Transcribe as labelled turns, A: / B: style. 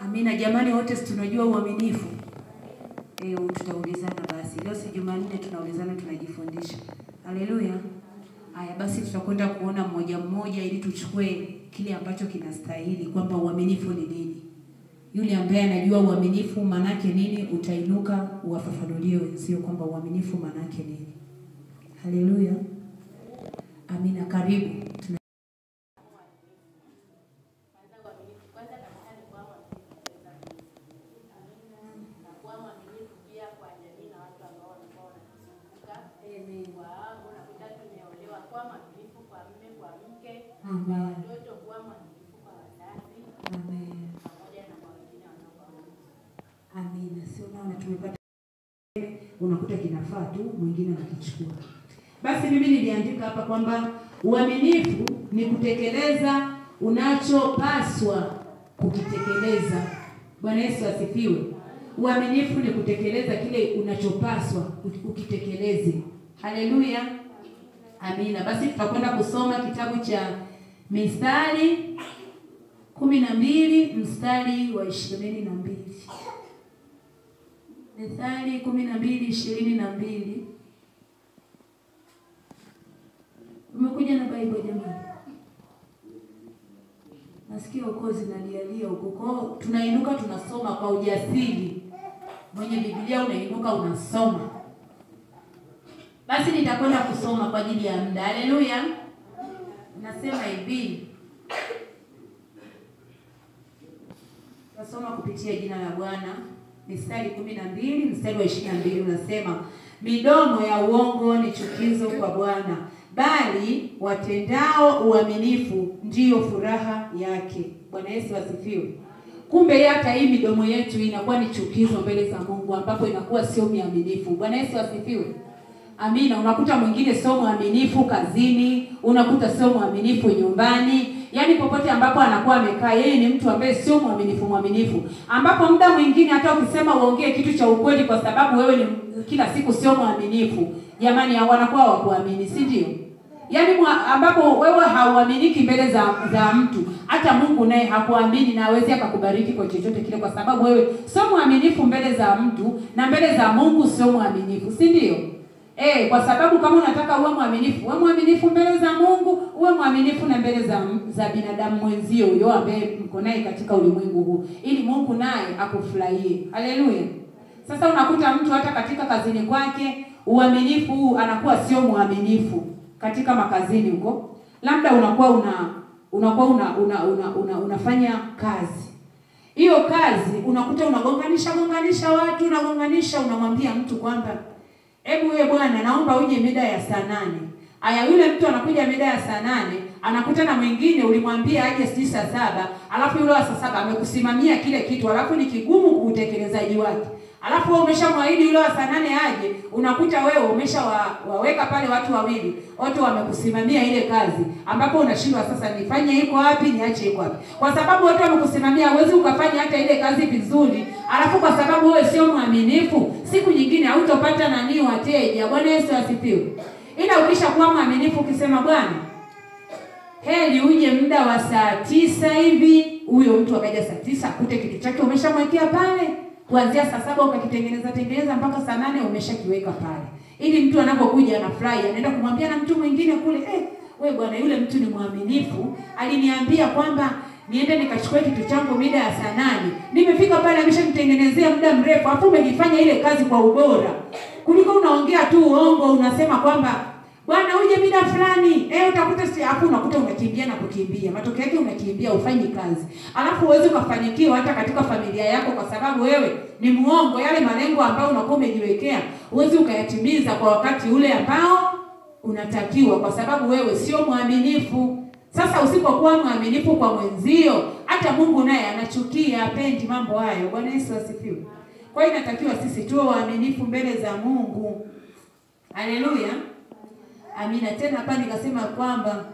A: Amina. Jamani, wote tunajua uaminifu. Tutaulizana basi. Leo si Jumanne, tunaulizana, tunajifundisha. Haleluya. Haya basi, tutakwenda kuona mmoja mmoja ili tuchukue kile ambacho kinastahili kwamba uaminifu ni nini. Yule ambaye anajua uaminifu manake nini, utainuka uwafafanulie wenzio kwamba uaminifu manake nini. Haleluya. Amina. Karibu. Amina. Sio naona tumepata, unakuta kinafaa tu mwingine anakichukua. Basi mimi niliandika hapa kwamba uaminifu ni kutekeleza unachopaswa kukitekeleza. Bwana Yesu asifiwe. Uaminifu ni kutekeleza kile unachopaswa ukitekeleze. Haleluya. Amina. Basi tutakwenda kusoma kitabu cha Mithali 12 mstari wa 22. Mithali 12:22. Umekuja na Bible jamani? Nasikia uko zinalialia huko. Kwa tunainuka tunasoma kwa ujasiri. Mwenye Biblia unainuka unasoma. Basi nitakwenda kusoma kwa ajili ya muda. Haleluya. Nasema hivi. Nasoma kupitia jina la Bwana. Mistari 12 mstari wa 22 unasema, midomo ya uongo ni chukizo kwa Bwana, bali watendao uaminifu ndiyo furaha yake. Bwana Yesu asifiwe. Kumbe hata hii midomo yetu inakuwa ni chukizo mbele za Mungu, ambapo inakuwa sio miaminifu. Bwana Yesu asifiwe. Amina. Unakuta mwingine sio mwaminifu kazini, unakuta sio mwaminifu nyumbani. Yaani popote ambapo anakuwa amekaa, yeye ni mtu ambaye sio mwaminifu. Ambapo muda mwingine hata ukisema uongee kitu cha ukweli, kwa sababu wewe ni kila siku sio mwaminifu, jamani, wanakuwa hawakuamini, si ndio? Yaani ambapo wewe hauaminiki mbele za mtu, hata Mungu naye hakuamini na hawezi akakubariki kwa chochote kile, kwa sababu wewe sio mwaminifu mbele za mtu na mbele za Mungu sio mwaminifu, si ndio? Kwa sababu kama unataka uwe mwaminifu, uwe mwaminifu mbele za Mungu, uwe mwaminifu na mbele za binadamu mwenzio huyo ambaye mko naye katika ulimwengu huu, ili Mungu naye akufurahie. Haleluya. Sasa unakuta mtu hata katika kazini kwake uaminifu huu anakuwa sio mwaminifu katika makazini huko. Labda unakuwa una unafanya kazi. Hiyo kazi unakuta unagonganisha watu, unagonganisha, unamwambia mtu kwamba hebu wewe bwana, naomba uje mida ya saa 8. Aya, yule mtu anakuja mida ya saa 8, anakuta na mwingine ulimwambia aje sijui saa 7, alafu yule wa saa 7 amekusimamia kile kitu, alafu ni kigumu utekelezaji wake. Alafu wewe umeshamwahidi yule wa saa 8 aje, unakuta wewe umeshawaweka pale watu wawili, wote wamekusimamia ile kazi, ambapo unashindwa sasa nifanye iko wapi, niache iko wapi. Kwa sababu wote wamekusimamia, huwezi ukafanya hata ile kazi vizuri. Alafu kwa sababu wewe sio mwaminifu, siku nyingine hautopata nani wateja. Bwana Yesu asifiwe. Ila ukishakuwa mwaminifu ukisema bwana, heri uje muda wa saa 9 hivi, huyo mtu akaja saa 9 akute kitu chake umeshamwekea pale. Kuanzia saa 7 ukakitengeneza tengeneza mpaka saa 8 umeshakiweka pale. Ili mtu anapokuja anafurahi, anaenda kumwambia na mtu mwingine kule, we bwana, yule mtu ni mwaminifu, aliniambia kwamba niende nikachukue kitu changu mida ya saa 8. Nimefika pale ameshanitengenezea muda mrefu, afu umejifanya ile kazi kwa ubora. Kuliko unaongea tu uongo, unasema kwamba bwana uje mida fulani, utakuta si, afu unakuta unakimbia na kukimbia. Matokeo yake unakimbia, ufanyi kazi. Alafu uweze kufanikiwa hata katika familia yako kwa sababu wewe ni muongo. Yale malengo ambayo unakuwa umejiwekea uweze ukayatimiza kwa wakati ule ambao unatakiwa, kwa sababu wewe sio mwaminifu. Sasa usipokuwa mwaminifu kwa mwenzio, hata Mungu naye anachukia, hapendi mambo hayo. Bwana Yesu asifiwe. Kwa hiyo inatakiwa sisi tuwe waaminifu mbele za Mungu. Haleluya. Amina. Tena hapa nikasema kwamba